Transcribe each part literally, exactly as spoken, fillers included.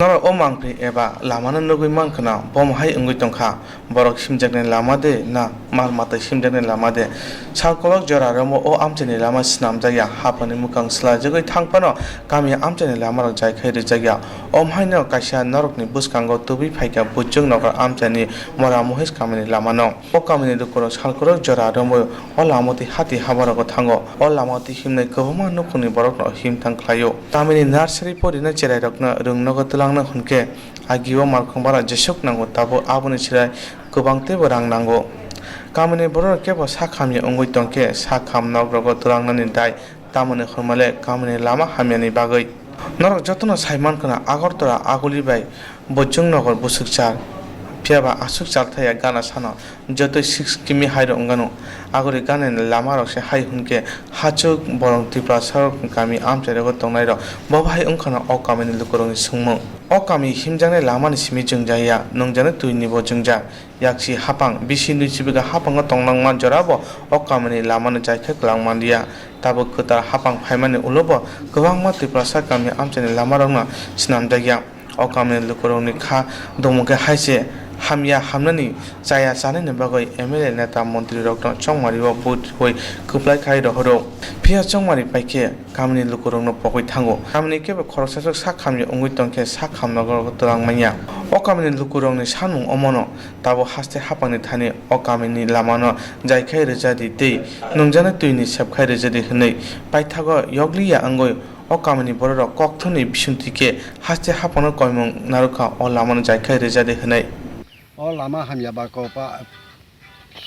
Norok o mangphi eba lamano nugwi mankha na, bomo hai wngwi tongkha, borok simjaknai lama de na mal matwi simjaknai lama de? Salkolok jora romwi o amchaini lama swnamjakya, haphangni mwkhang swlaijagwi thangphano kami amchaini lamarok jaikhai rwjakya. Omo haino kaisa norokni bwskango tubui phaikha Buchung Nokor amchaini Mora Mohis kamini lamano. O kamini lukurok salkorok jora romwi o lama twi hati habarogo thango. O lama twi himnai kwbangma nukhungni borokno himthang khlaio. Kamini nursery porina cherairokno rwngnogo twlangna hwnkhe agio malkhung bara jesuk nango, tabuk aboni chwrai kwbang teibo rang nango. Kamini bororok kebo sak hamya wngwi tongkhe sak ham nogrogo twlangnani dai tamoni hwnmale kamini lama hamyani bagwi. Norok jotono sai mankha na Agartala aguli bai Buchung Nokor bwswk chal, phiyaba aswk chal thaya gana sano jotoi six kimi hairok wngano. Agori ganani lamarok se hai hwnkhe hachuk borong Tiprasarok kami amchairogo tongnairok bo bahai wngkhano o kamini lukurokni swngmung. O kami himjaknai lamani simi jwngjaya, nungjaknai twini bo jwngjak. Yaksi hapang, bisi nui chibiga hapango tongnangma jorabo o kamini lamano jaikha kwlang manliya. Tabuk kwtal hapang phaimani ulobo kwbangma Tiprasa kami amchaini lamarokno swnamjakya. O kamini lukurokni kha dumungkhe hai se hamya hamnani chaya chanani bagwi M L A neta montrirokno chongmario vote rwui kwplai khai rohoro. Phiya chongmari paikhe kamini lukurokno pogwi thango. Kamini kebo khoroksasok sak hamya wngwi tongkhe sak hamnogo twlang manya. O kamini lukurokni sanmung omono tabuk haste hapangni thani o kamini lamano jaikhai rwjadi tei nungjaknai twini sepkhai rwjadi hwnwi paithago yokliya wngwi o kamini bororok kokthumni bisingtwi khe haste hapangno koimung narwkha o lamano jaikhai rwjadi hwnwi. O lama hamya ba ko pa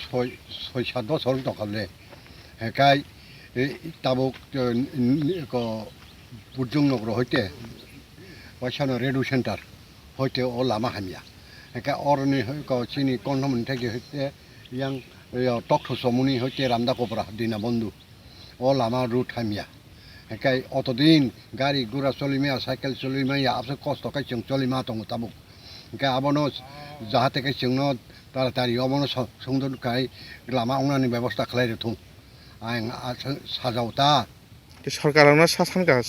soi, soi sat bosor wng tongkha le. Hekai, e, tabuk, e, n-, n-, ko Buchung Nokro hoite waisano radio center hoite o lama hamya. Hekai oroni hoi ko chini Konthomoni theke hoite yang, e, Tokthu Somoni hoite Ramda Kopra Dinabondhu. O lama route hamya. Hekai otodin gari gura choli maya, cycle choli maya, abse kosto khe chwng choli ma tongo tabuk. Hingke abono jahate khe chwngno taratari obono so-, songdon kai lama wngnani bebosta khlai rwthung. Ang a sa-, sajao ta. Ke sorkarrokno sa sankha,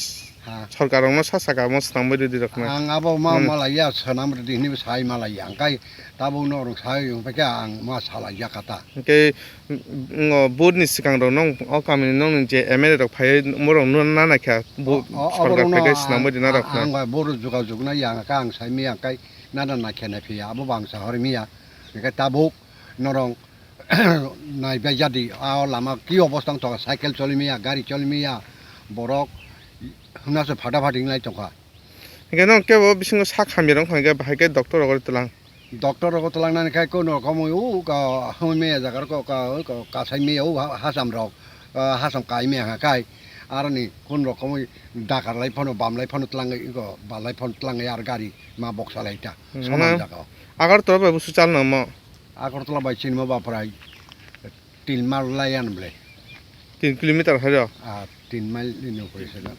Ha. sorkarrokno sa sakha, omo swnamwi rwdi rokno. Ang abo ma Hmm. malaiya, swnam rwdi hwnwi sai malaiya. Ang kai tabuk norok sai wng paikha ang ma salaiya kha ta. Hingke, mm, mm, o vote ni swkang rok nong o kamini nongni je M L A rok phaiwi borok no nana kha, bo-, O, o, sorkar oborokno phai khe a-, swnamwi rwna a-, rok kha. Ang bai bohrok jogajog nai ya, ang kha ang sai miya, ang kai nana nakhe naiphiya, abo bo ang sahor miya. Hingke tabuk norok naibai jadi, a lama ki obostha wng tongkha, cycle choli miya, gari choli miya, borok hwnna se phata phati wnglai tongkha. Hingke nong kebo bisingo sak hamya rok wngkha hingke bahai khe doctor rok twlang. Doctor rok twlangnani khai kono rokomoi o ka hwnwi maya jaga rok ka, ka, kasai maya o ha-, hasam rok, ah, hasam kai maya khai. Aroni kun rokomoi dakar lai phano, bam lai phano twlangwi, iko bal lai phano twlangwi ar gari ma boksa lai ta. Hmm. Soman jaga o. Agartala bai busu chal nang mo? Agartala bai chini mo ba prai tin mile lai yan ble. Tin kilometer hai rw? Ah, tin mile ni upore se na.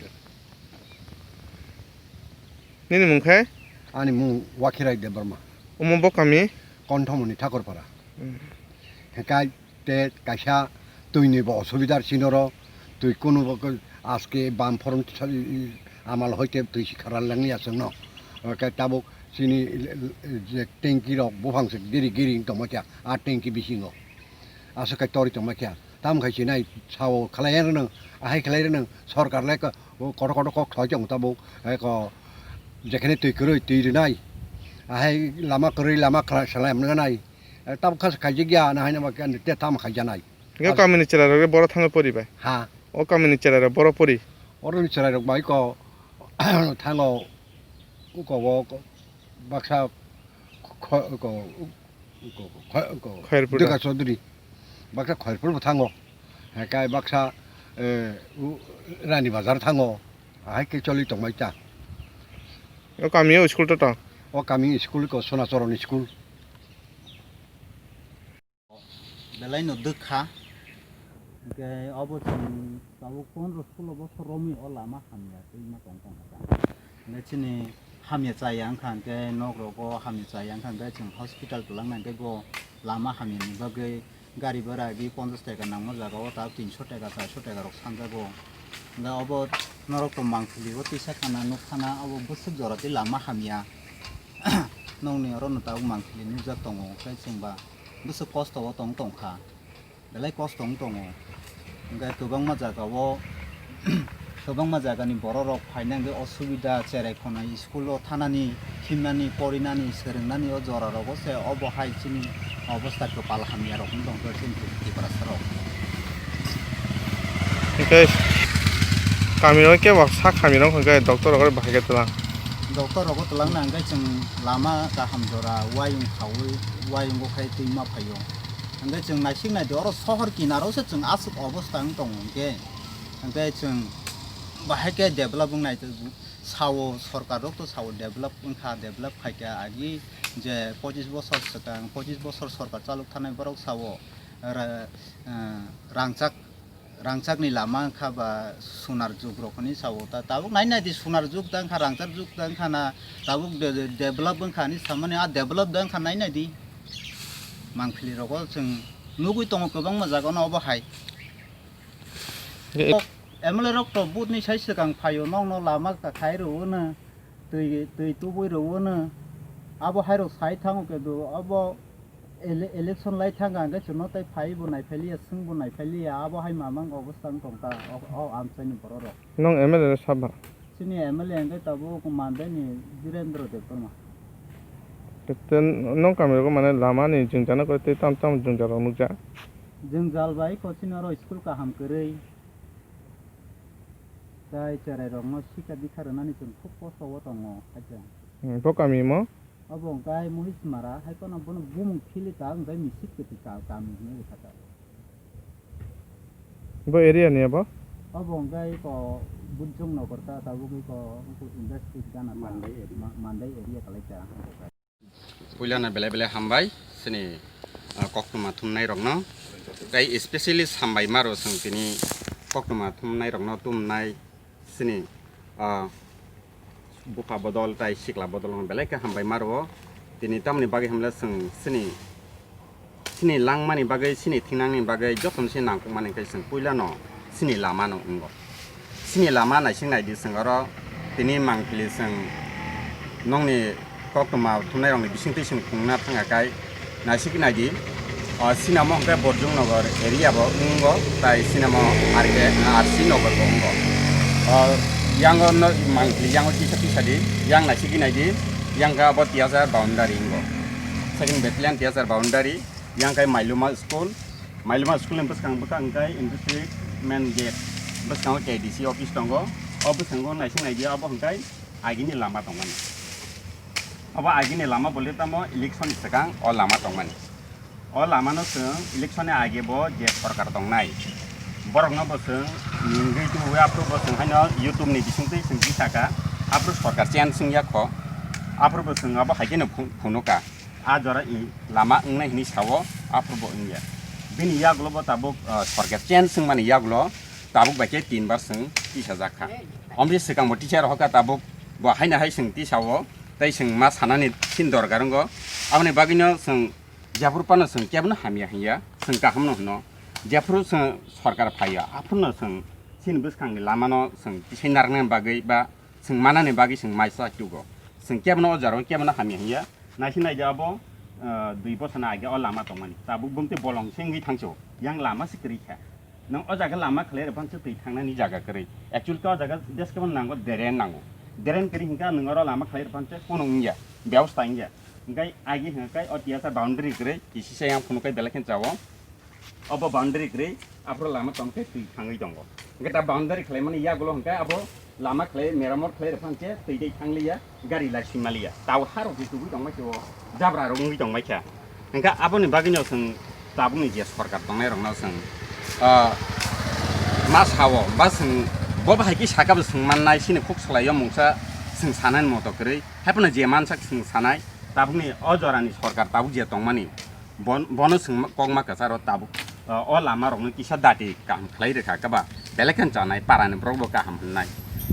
Nini mung khe? Ani mung Wakhirai Debbarma. Omo bo kami? Konthomoni Thakurpara. Hmm. Hekai te kaisa twini bo osubidar sinoro, twi kunu bo aske bam phorom amal hoite twi si kharal langya chwngno. Hekai tabuk chini je tanki rok buphang se giri giri tongma kya a tanki bisingo. Aswk kai tori tongma kya. Tamo khai sinai sao khlai rwnang, ahai khlai rwnang, sorkar le ko, kotor kotor kok khlai tong tabuk, hai ko, jekhene twi kwrwi twi rwnai, ahai lama kwrwi lama khlai salai mwnanai, tabuk khas khaijak ya na haino ba khe te tamo khaijanai. Yo kamini chwrai rok boro thango pori bai. Ha. O kamini chwrai rok boro pori. Oroni chwrai rok bai ko thango uko o baksa kho-, ko, ko, ko, ko, ko, Khairpur Dega da. Chaudhary. Baksa Khairpur bo thango. Hekai baksa, eh, u, Rani Bazar thango. Ahai khe choli tongbai ta. O kami o school to to? O kami school ko Sonachoron school. Belai no dwkha. Hingke obo chwng tabuk pondro solo bosor romwi o lama hamya twi ma tong tong kha. Hingke chini hamya chaya wngkha hingke nok rogo hamya chaya wngkha hingke chwng hospital twlang nai hingke bo lama hamya ni bagwi gari bhara agi ponchash taka nangma jaga o tabuk tinso taka charso taka rok sanjago. Hingke obo Norok to mangpili o tisa khana nuk khana abo bwswk jora tei lama hamya. Nokni oro no tabuk mangpili nukjak tongo, tei chwng ba bwswk kosto o tong tong kha, belai kosto wng tongo. Hwnkhe kwbangma jaga o, kwbangma jaga ni borok rok phaina hwnkhe osubida, cherai khonai school o thanani, himnani, porinani, swrwngnani o jora rogo se obo hai chini obostha kwpal hamya rok wng tong kha chini Tiprasa rok. Hwnkhe kami rok kebo sak hamya rok hwnkhe doctor rok bai khe twlang. Doctor rogo twlang na hwnkhe chwng lama kaham jora wayung khaui wayung o khai twi ma phaio. Hwnkhe chwng naisik nai di oro sohor kinaro se chwng aswk obostha wng tongo hwnkhe, hwnkhe chwng bahai khe develop wng nai. Sao, sorkar rok to sao develop wngkha, develop khaikha agi je pochis bosor swkang, pochis bosor sorkar chalok thanai borok sao ra-, ah, rangchak, rangchakni lama wngkha ba sunar jug rok hinwi sao ta, tabuk nai nai di sunar jug da wngkha, rangchak jug da wngkha na, tabuk de-, de-, develop wngkha hinwi samani, a develop da wngkha nai nai di. Mangpili rogo chwng nugui tongo kwbangma jaga no obo hai. Ge- M L A rok to butni sai swkang phaio, nokno lama ka khai rwo no, twi, twi tubui rwo no. Abo hai rok sai thango kedu, abo ele-, election lai thangkha hwnkhe chwngno tai phai bo nai phailiya, swng bo nai phailiya, abo hai mamang obostha wng tongkha o, o amchaini borok rok. Nong M L A no saba? Chini M L A hwnkhe tabuk Mandaini Birendra Debbarma. Tei nong kami rogo mane lama ni jwngjal no koi tei tam tam jwngjal rok nukjak? Jwngjal bai ko chini oro school kaham kwrwi. Tai cherai rokno sikha dikha rwnani chwng khub kosto o tongo, haikhe. Hmm, bo kami mo? Obo hwnkhe Mohismara, hai phano bono bumung philwi ta hwnkhe Misit kwtwi ka-, kami hinwi rwkha ta. Bo area ni abo? Obo hwnkhe ko Bujong Nagar ta, tabuk ko industry gana ta. Mandai area. Ma-, Mandai area kalai ta. Puilano belai belai hambai chini, ah, koktwma thumnai rokno. Tai specially hambai maro chwng tini koktwma thumnai rokno tumnai chini, ah, bupha bodol tai sikla bodol no belai khe hambai maro. Tini tamoni bagwi hamle chwng chini Chini langmani bagwi, chini thinangni bagwi jotono se nangkukmani khe chwng puilano chini lamano wngo. Chini lama naising naidi chwng oro tini mangpili chwng nongni koktwma thumnairokni bisingtwi chwng phunukna thangkha khe naisik naidi. O, sinamo hwnkhe Borjung Nagar area bo wngo, tai sinamo R K, R C Nagar bo wngo. O, yango no mangpili yango kisa kisa di, yang naisik naidi, yang khe abo Tiasar boundary wngo. Second battalion Tiasar boundary. Yang khe Mailuma School, Mailuma School ni bwskang bwkha hwnkhe Industry Main Gate, bwskango K D C office tongo. O bwskango naising naidi abo hwnkhe agini lama tongmani. Abo agini lama bole tamo election ni swkang o lama tongmani. O lama no chwng election ni age bo je sorkar tongnai, borok no bo chwng ningwi tubu aphuru bo chwng haino YouTube ni bisingtwi chwng tisaka, aphuru sorkar change wngya kho, aphuru bo chwng abo hai kheno phu-, phunuka. A jora i lama wngnai hinwi sao, aphuru bo wngya. Bini yagulo bo tabuk, ah, sorkar change wngmani yagulo tabuk bai khe tin bar chwng tisajak kha. Omri swkang bo tisa rohor kha, tabuk bo haino hai chwng tisao, tei chwng ma sanani sin dorkar wngo. Aboni bagwino chwng jephuru phano chwng kebono hamya hinya, chwng kaham no hwno. Jephuru chwng sorkar phaiya, aphuru no chwng chini bwskangni lamano chwng tisai narwknani bagwi ba chwng manani bagwi chwng mai chak tugo. Chwng kebono o jorao kebono hamya hinya. Naising naidi abo, ah, dui bosor ni age o lama tongmani. Tabuk bumtwi bolong se wngwi thangso. Yang lama se kwrwi kha. Nwng o jaga lama khlai rwphang se twi thangnani jaga kwrwi. Actual khe o jaga beskhe nango drain nango. Drain kwrwi hinkhe nwng oro lama khlai rwphang se kunu wngya. Byabostha wngya. Hinkhe agi hinkhe o tiyasa boundary kwrwi kisi se yang phunukhe belai khe chao. Obo boundary kwrwi, aphuru lama tongkhe twi thangwi tongo. Hwnkhe ta boundary khlaimani yagulo hwnkhe abo lama khlai, meramot khlai rwphang khe twi tei thangliya, gari lai swimaliya. Tau harok se tubui tongmai khe o jabra rok wngwi tongmai kha. Hwnkhe aboni bagwino chwng tabukni je sorkar tongnairokno chwng, ah, ma sao, ba chwng bo bahai khe sakabo chwng mannai, chini khuk salaio mungsa chwng sanani moto kwrwi. Haiphano je mansak chwng sanai, tabukni o jorani sorkar tabuk je tongmani, Bon-, bono chwng ma-, kok ma kwcharo tabuk, o, o lama rokno kisa dati kaham khlai rwkha khe ba, belai khe chanai, para ni borok bo kaham hwnnai.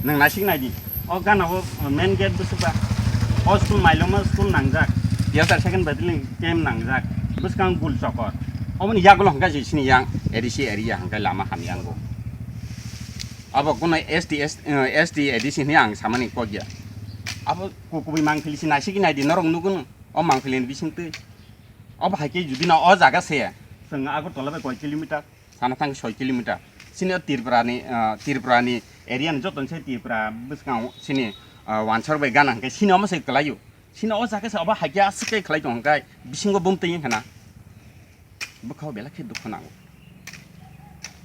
Nwng naisik nai di, o gana o, o, main gate bwswk ba, o school Mailoma school nangjak, Tiyasar second battalion camp nangjak, bwskang gul chokor. Oboni yagulo hwnkha je chini yang A D C area hwnkhe lama hamya wngo. Abo kono S T, S, eh, S T A D C hinwi ang samani kok ya. Abo ku-, kubui mangpili si naisiki naidi norok nugun o mangpili ni bisingtwi. Obo hai khe judi no o jaga se chwng Agartala bai koi kilometer, sana thang soi kilometer. Sini o Tripura ni, ah, Tripura ni area ni joto ni se Tripura bwskango sini, ah, wansar bai gana hwnkhe sini omo se kwlaio. Sini o jaga se obo hai khe aswk khe khlai tong hwnkhe bisingo bumtwi wngkha na. Bwkha o belai khe dukhu nango.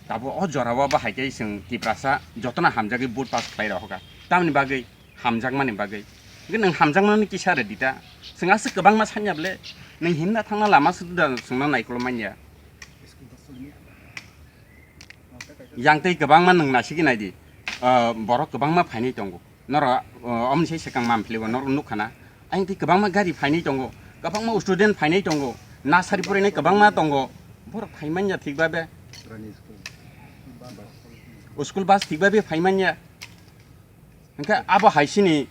Tabuk o jora o bo hai khe chwng Tiprasa jotono hamjagwi vote pass khlai rw kha. Tamoni bagwi hamjakmani bagwi. Hwnkhe nwng hamjakmani kisa rwdi ta. Chwng aswk kwbangma sanya bwle, nwng himna thangna lama swk da chwngno naikolmanya. Yang tei kwbangma nwng naisiki naidi. Ah, borok kwbangma phainai tongo. Norok, ah, omni sai swkang manphilibo norok nukha na. Ayang tei kwbangma gari phainai tongo. Kwbangma student phainai tongo. Nasari porinai kwbangma tongo. Borok phaimanya thik babe. School bus thik babe phaimanya. Hwnkhe abo hai sini,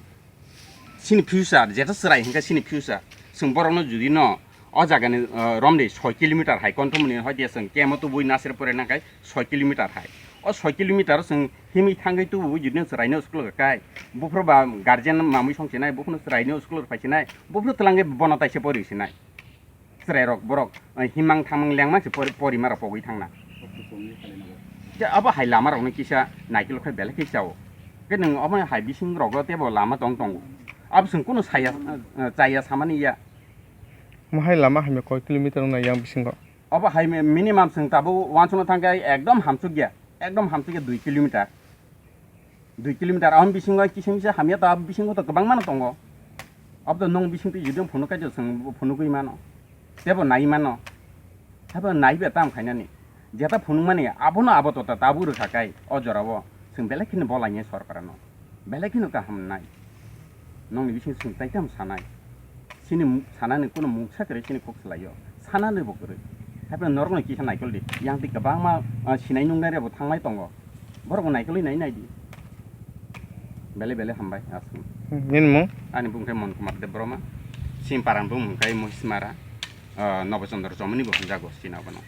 sini future, jeto chwrai hwnkhe sini future. Chwng borokno judi no o jagani, ah, romdi soi kilometer hai konthomoni hoi dia chwng kemo tubui nasir pore nangkhai soi kilometer hai. O soi kilometer chwng himwi thangwi tubui judi no chwraino school kai. Buphuru ba guardian mamwi songchinai, buphuru chwraino school phaisinai, buphuru twlangwi bono taisa pori sinai. Chwrairok borok, eh, himang thamang lengma se pori-, porima rok pogwi thangna. Khe abo hai lama rokno kisa naikilok khe belai khe chao. Khe nwng omo hai bising rogo tebo lama tong tongo. Abo chwng kunu saya, eh, chaya samani ya. Mo hai lama hamya koi kilometer wngna yang bisingo? Obo hai mi-, minimum chwng tabuk wansukna thangkhe ekdom hamsukya, ekdom hamsukya dui kilometer. Dui kilometer ahon bisingo kisa misa hamya to, abo bisingo to kwbangma no tongo. Abo to nong bising twi jodi phunuk kai to chwng phunugwi mano. Tebo nai mano. Tebo nai be tam khainani. Jeta phunukmani abono abo to ta tabuk rwkha kai o jorao chwng belai kheno bolainai sorkarno. Belai kheno kaham nai. Nongni bising chwng taitam sanai. Chini mu-, sanani kuno mungsa kwrwi chini kok salaio. Sanani bo kwrwi. Hapheno norokno kisa naikol di. Yang twi kwbangma, ah, sinai nungnai rebo thanglai tongo. Borokno naikolwi nai nai di. Belai belai hambai aswk. Hmm, nini mung? Ani bung khe Mon Kumar Debbarma. Chini parani bung khe Mohismara. Ah, Nobo Chandra Chomoni bo hwnjago chini abono.